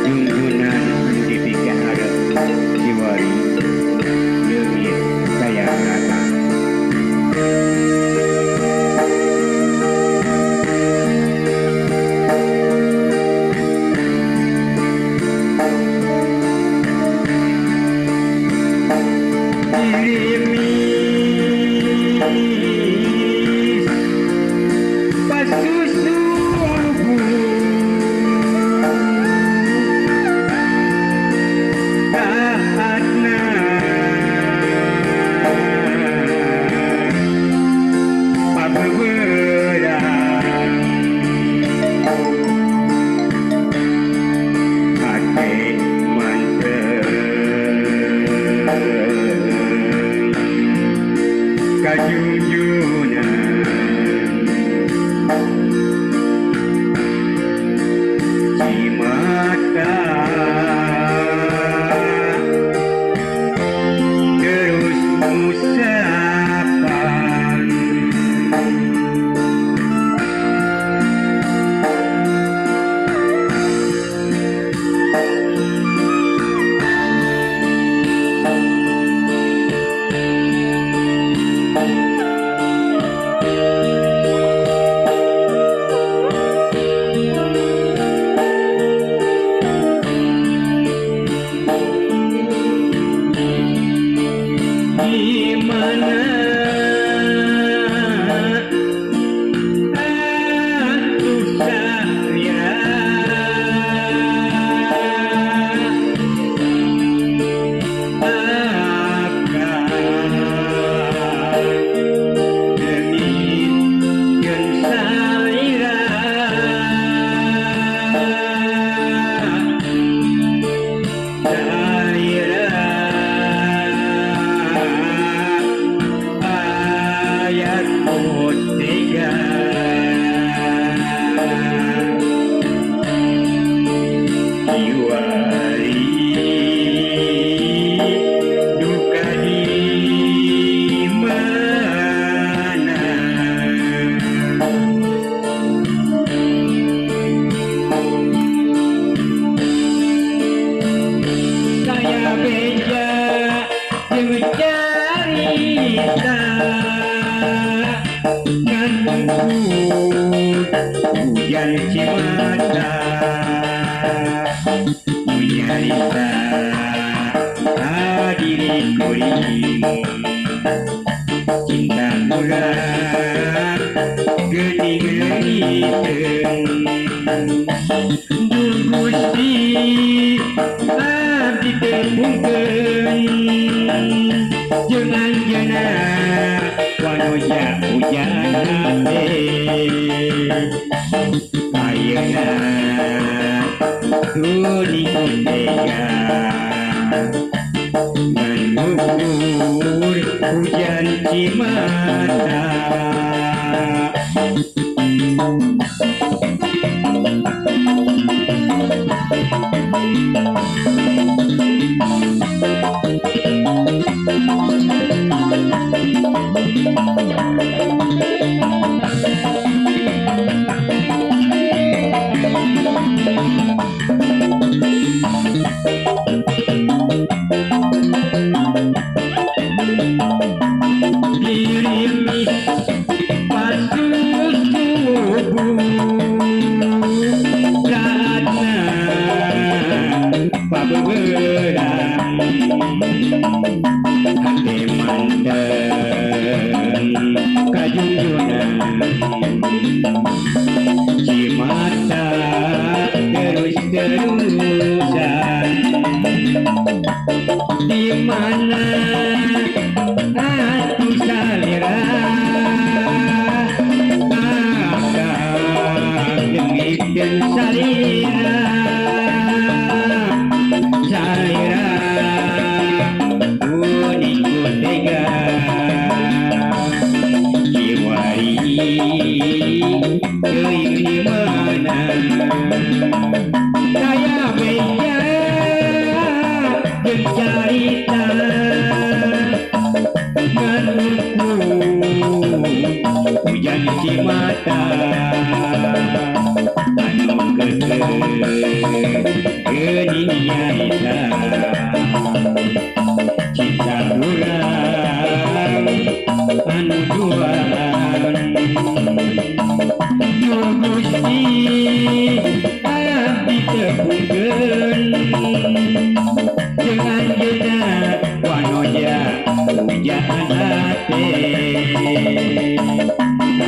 Junjunan anu dipikaharep kiwari leungit daya rata. Girimis pasusubu saatna pabeberang hate manteng kajunjunan cimata terus musapan. Di mana aku salira akan demi jeung salira salira ayat tiga kiwari duka di mana. Saya beja jeung carita ngan hujan cimata nyarita hadiri kuring cinta urang geuning leungiteun. Duh Gusti abdi tepungkeun jeung anjeunna wanuja hujan hate ayeuna tuli tega ngan ngukur hujan cimata. Girimis pasusubu saatna pabeberang hate manteng kajunjunan cimata terus-terusan. Di mana aku salira akan leungiteun salira salira uning ku tega kiwari teuing di mana. Saya beja jeung carita ngan ukur hujan cimata. Nyarita cinta urang anu duaan. Duh Gusti, abdi tepungkeun jeung anjeunna wanoja pujaan hate.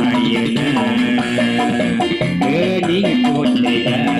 Ayeuna geuning ku tega.